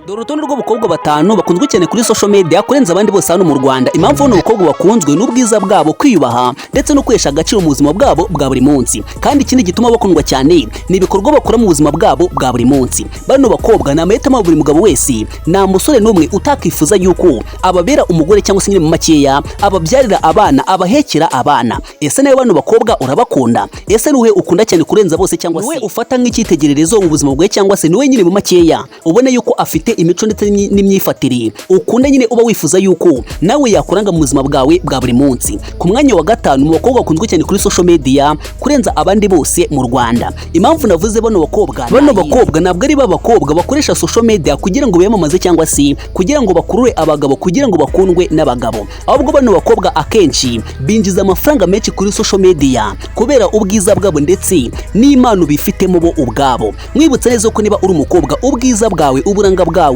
Dore urutonde rw'abakobwa batanu bakunzwe cyane kuri social media kurenza abandi bose hano mu Rwanda. Impamvu bano bakobwa bakunzwe n'ubwiza bwabo, kwiyubaha ndetse no kwihesha agaciro mu buzima bwabo bwa buri munsi. Kandi ikindi gituma bakundwa cyane ni ibikorwa bakora mu buzima bwabo bwa buri munsi. Bano bakobwa ni amahitamo ya buri mugabo wese. Nta musore n'umwe utakifuza yuko ababera umugore, cyangwa se nyine mu makeya ababyarira abana, abahekera abana. Ese nawe bano bakobwa urabakunda? Ese niwe ukunda cyane kurenza bose, cyangwa se ufata nk'icyitegererezo mu buzima bwawe, cyangwa se niwe nyine mu makeya ubona yuko afite imico ndetse n'imyifatire ukunda, nyine uba wifuza yuko nawe yakuranga mu buzima bwawe bwa buri munsi? Ku mwanya wa gatanu mu bakobwa bakunzwe cyane kuri social media kurenza abandi bose mu Rwanda, impamvu navuze bano bakobwa, bano bakobwa ntabwo ari ba bakobwa bakoresha social media kugira ngo biyamamaze, cyangwa se kugira ngo bakurure abagabo, kugira ngo bakundwe n'abagabo. Ahubwo bano bakobwa akenshi binjiza amafaranga menshi kuri social media kubera ubwiza bwabo ndetse n'impano bifitemo bo ubwabo. Mwibutsa neza ko niba uri umukobwa, ubwiza bwawe, uburanga bwawe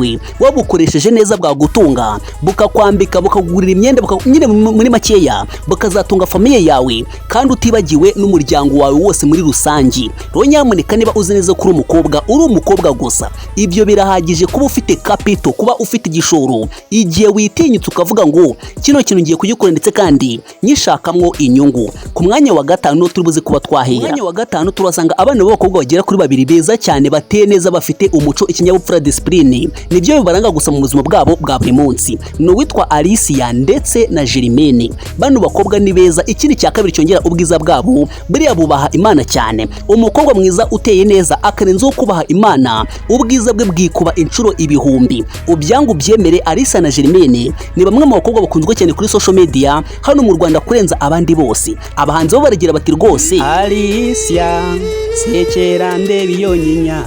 wabukoresheje neza, bwagutunga, bukakwambika, bukakugurira imyenda, nyine muri makeya bukazatunga famille yawe, kandi utibagiwe n'umuryango wawe wose muri rusange. Rero nyamuneka, niba uzi neza ko uri umukobwa, uri umukobwa gusa, ibyo birahagije kuba ufite capital, kuba ufite igishoro, igihe witinyutse ukavuga ngo kino kintu ngiye kugikora ndetse kandi nyishakamwo inyungu. Ku mwanya wa gatanu turi buze kuba twahera. Ku mwanya wa gatanu turasanga abana b'abakobwa bagera kuri babiri beza cyane, bateye neza, bafite umuco, ikinyabupfura, discipline, nibyo bibaranga gusa mu buzima bwabo bwa buri munsi. Ni uwitwa Alicia ndetse na Germaine. Bano bakobwa ni beza. Ikindi cya kabiri cyongera ubwiza bwabo, buriya bubaha Imana cyane. Umukobwa mwiza uteye neza akarenzaho kubaha Imana, ubwiza bwe bwikuba inshuro ibihumbi. Ubyangu ubyemere, Alicia na Germaine ni bamwe mu bakobwa bakunzwe cyane kuri social media hano mu Rwanda kurenza abandi bose. Abahanzi bo baragira bati rwose: Alicia, sekera ndeba iyo nyinya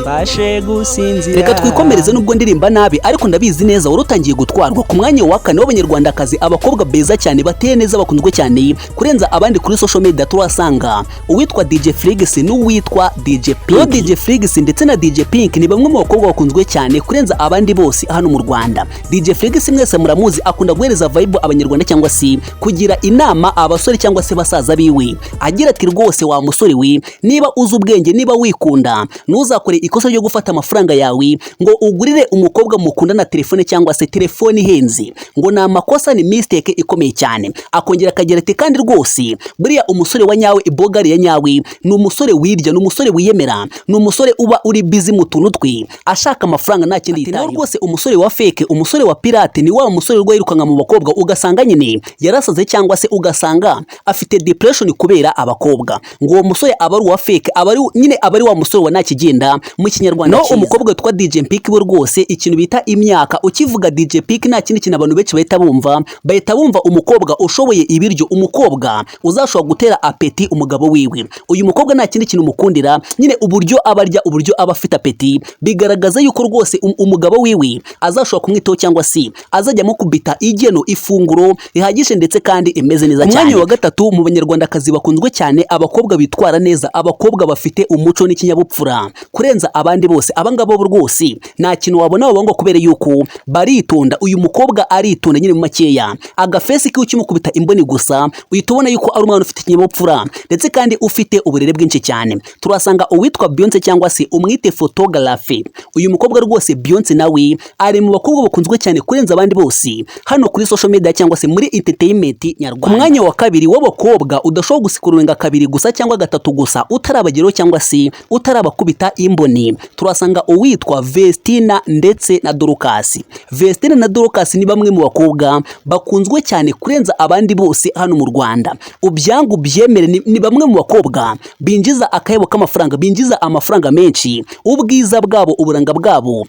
mbashe gusinzira. Reka twikomereze. Nubwo ndirimba nabi, ariko ndabizi neza wari utangiye gutwarwa. Ku mwanya wa kane w'Abanyarwandakazi, abakobwa beza cyane, bateye neza, bakunzwe cyane kurenza abandi kuri social media, turasanga uwitwa DJ Flix n'uwitwa DJ Pink. DJ Flix ndetse na DJ Pink ni bamwe mu bakobwa bakunzwe cyane kurenza abandi bose hano mu Rwanda. DJ Flix mwese muramuzi, akunda guhereza vibe Abanyarwanda, cyangwa se kugira inama abasore cyangwa se basaza biwe, agira ati: "Rwose wa musore we, niba uzi ubwenge, niba wikunda, ntuzakore ikosa ryo gufata amafaranga yawe ngo ugurire umukobwa mukundana telefone, cyangwa se telefone ihenze." Ngo ni amakosa, ni mistake ikomeye cyane. Akongera akagira ati: "Kandi rwose buriya umusore wa nyawe, ibogari ya nyawe, ni umusore wirya, ni umusore wiyemera, ni umusore uba uri busy mu tuntu twe ashaka amafaranga, nta kindi yitayeho." Rwose umusore wa fake, umusore wa pirate, ni wa musore urwa yirukanka mu bakobwa, ugasanga nyine yarasaze, cyangwa se ugasanga afite depression kubera abakobwa. Ngo uwo musore aba ari uwa fake, aba ari nyine aba ari wa musore wa ntakigenda mu Kinyarwanda. No umukobwa witwa DJ Pink we rwose, ikintu bita imyaka, ukivuga DJ Pink nta kindi kintu abantu benshi bahita bumva, bahita bumva umukobwa ushoboye ibiryo, umukobwa uzashobora gutera appétit umugabo wiwe. Uyu mukobwa nta kindi kintu umukundira, nyine uburyo aba arya, uburyo aba afite appétit, bigaragaza yuko rwose umugabo wiwe azashobora kumwitaho, cyangwa se azajya amukubita igeno, ifunguro rihagije ndetse kandi imeze neza cyane. Umwanya wa gatatu mu Banyarwandakazi bakunzwe cyane, abakobwa bitwara neza, abakobwa bafite umuco n'ikinyabupfura kurenza abandi bose, abangaba bo rwose nta kintu wabona babongo kubera yuko baritonda. Uyu mukobwa aritonda, nyine mu makeya agafesi kiwe ukimukubita imboni gusa uhita ubona yuko ari umwana ufite ikinyabupfura ndetse kandi ufite uburere bwinshi cyane. Turasanga uwitwa Beyonce, cyangwa se umwite photographe. Uyu mukobwa rwose Beyonce nawe ari mu bakobwa bakunzwe cyane kurenza abandi bose hano kuri social media, cyangwa se muri entertainment nyarwanda. Ku mwanya wa kabiri w'abakobwa udashobora guscrollinga kabiri gusa cyangwa gatatu gusa utarabageraho, cyangwa se utarabakubita imboni, turasanga uwitwa Vestina ndetse na Dorcas. Vestina na Dorcas ni bamwe mu bakobwa bakunzwe cyane kurenza abandi bose hano mu Rwanda. Ubyangu byemere, ni bamwe mu bakobwa binjiza akayabo k'amafaranga, binjiza amafaranga menshi. Ubwiza bwabo, uburanga bwabo,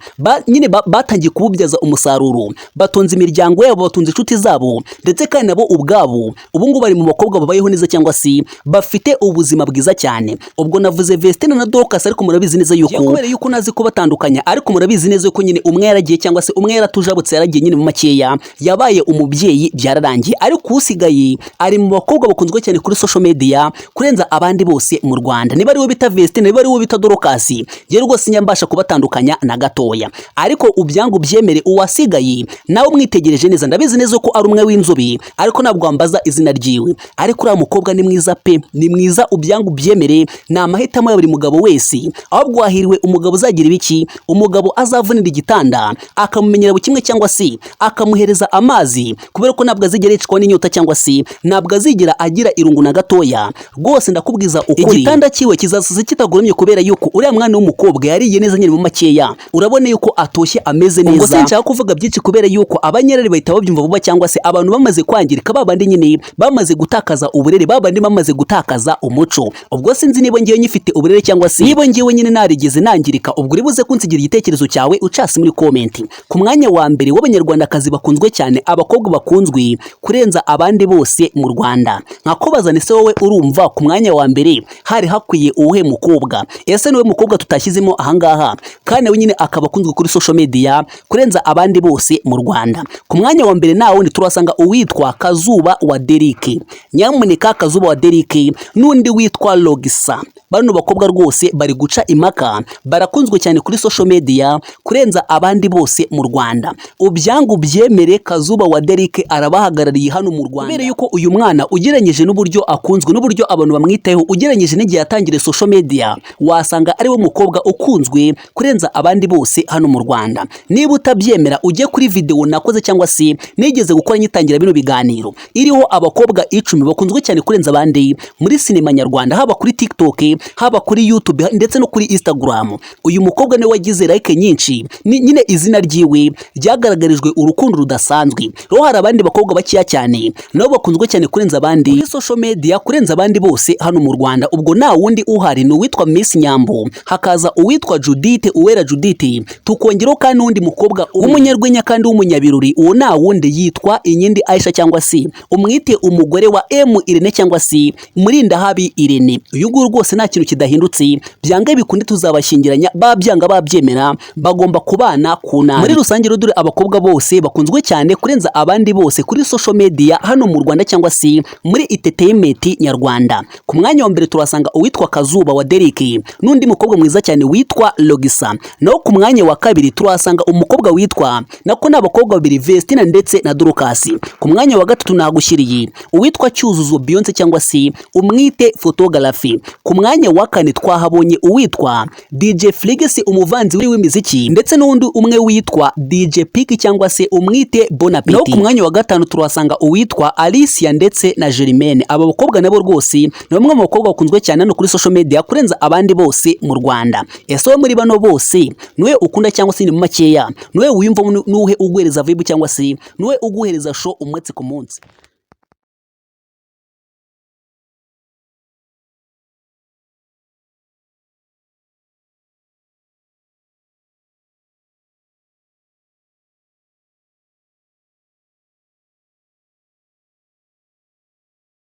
nyine batangiye kububyaza umusaruro, batunze imiryango yabo, batunze inshuti zabo, ndetse kandi nabo ubwabo ubu ngubu bari mu bakobwa babayeho neza, cyangwa se bafite ubuzima bwiza cyane. Ubwo navuze Vestina na Dorcas, ariko murabizi neza yuko kubera yuko nazi kubatandukanya, ariko murabizi neza yuko nyine umwe yaragiye, cyangwa se umwe yaratujabutse, yaragiye, nyine mu makeya yabaye umubyeyi, byararangiye, ariko usigaye ari mu bakobwa bakunzwe cyane kuri social media kurenza abandi bose mu Rwanda. Niba ariwe bita Vestine, niba ariwe bita Dorcas, njye rwose nyambasha kubatandukanya na gatoya. Ariko ubyangu byemere, uwasigaye nawe umwitegereje neza, ndabizi neza ko ari umwe w'inzobe, ariko ntabwo wambaza izina ryiwe. Ariko uriya mukobwa ni mwiza pe, ni mwiza, ubyangu byemere, ni amahitamo ya buri mugabo wese. Ahubwo wahiriwe umugabo uzagira ibiki, umugabo azakubwira azavunira igitanda, akamumenyera buri kimwe cyangwa se akamuhereza amazi, kubera ko ntabwo azigera yicwa n'inyota cyangwa se ntabwo azigera agira irungu na gatoya. Rwose ndakubwiza ukuri, igitanda cyiwe kizasaza kitagoromye, kubera yuko uriya mwana w'umukobwa yariye neza nyine. Mu makeya urabona yuko atoshye, ameze neza. Ubwo sinshaka kuvuga byinshi, kubera yuko abanyerere bahita babyumva vuba, cyangwa se abantu bamaze kwangirika, babandi nyine bamaze gutakaza uburere, babandi bamaze gutakaza umuco. Ubwo sinzi niba ngiye nyifite uburere cyangwa se niba ngiwe nyine narigeze nangirika. Ubwo uri buze kunsigira igitekerezo cyawe ucasi muri comment. Ku mwanya wa mbere w'Abanyarwandakazi bakunzwe cyane, abakobwa bakunzwe kurenza abandi bose mu Rwanda, nkakubaza, se wowe urumva ku mwanya wa mbere hari hakwiye uwuhe mukobwa? Ese niwe mukobwa tutashyizemo ahangaha, kandi nawe nyine akaba akunzwe kuri social media kurenza abandi bose mu Rwanda? Ku mwanya wa mbere nawe turasanga uwitwa Kazuba wa Derike. Nyamuneka, Kazuba wa Derike n'undi witwa Logisa, bano bakobwa rwose bari guca impaka, barakunzwe cyane kuri social media kurenza abandi bose mu Rwanda. Ubyangu byemere, Kazuba wa Derike arabahagarariye hano mu Rwanda, kubera yuko uyu mwana, ugereranyije n'uburyo akunzwe, n'uburyo abantu bamwitayeho, ugereranyije n'igihe yatangiriye social media, wasanga ari we mukobwa ukunzwe kurenza abandi bose hano mu Rwanda. Niba utabyemera, ujye kuri video nakoze cyangwa se nigeze gukora nyitangira bino biganiro, iriho abakobwa 10 bakunzwe cyane kurenza abandi muri sinema nyarwanda, haba kuri TikTok, haba kuri YouTube ndetse no kuri Instagram. Uyu mukobwa niwe wagize like nyinshi, nyine izina ryiwe ryagaragarijwe urukundo rudasanzwe. Rero hari abandi bakobwa bakeya cyane nabo bakunzwe cyane kurenza abandi kuri social media, kurenza abandi bose hano mu Rwanda. Ubwo nta wundi uhari, ni uwitwa Miss Nyambo, hakaza uwitwa Judith Uwera Judith, tukongeraho kandi n'undi mukobwa w'umunyarwenya kandi w'umunyabirori. Uwo nta wundi, yitwa Inyindi Aisha, cyangwa se umwite umugore wa M Irene, cyangwa se Murindahabi Irene. Uyu nguyu rwose nta kintu kidahindutse, byanga bikunde tuzabashyingiranya, babyanga babyemera, bagomba kubana ku nabi. Muri rusange rero, dore abakobwa bose bakunzwe cyane kurenza abandi bose kuri social media hano mu Rwanda cyangwa se muri entertainment nyarwanda. Ku mwanya wa mbere turasanga uwitwa Kazuba wa Derek n'undi mukobwa mwiza cyane witwa Logisa. Naho ku mwanya wa kabiri turasanga umukobwa witwa, nako ni abakobwa babiri, Vestina ndetse na Dorcas. Ku mwanya wa gatatu nagushyiriye uwitwa Cyuzuzo Beyonce, cyangwa se umwite Photography. Ku mwanya wa kane twahabonye uwitwa DJ Flix, umuvanzi w'imiziki, ndetse n'undi umwe witwa DJ Pick, cyangwa se umwite Bon Appetit. Naho ku mwanya wa gatanu turasanga uwitwa Alicia ndetse na Germaine. Aba bakobwa nabo rwose ni bamwe mu bakobwa bakunzwe cyane hano kuri social media kurenza abandi bose mu Rwanda. Ese wowe muri bano bose niwe ukunda, cyangwa se ni mu makeya niwe wiyumva, nuhe uguhereza vibe, cyangwa se niwe uguhereza show umunsi ku munsi?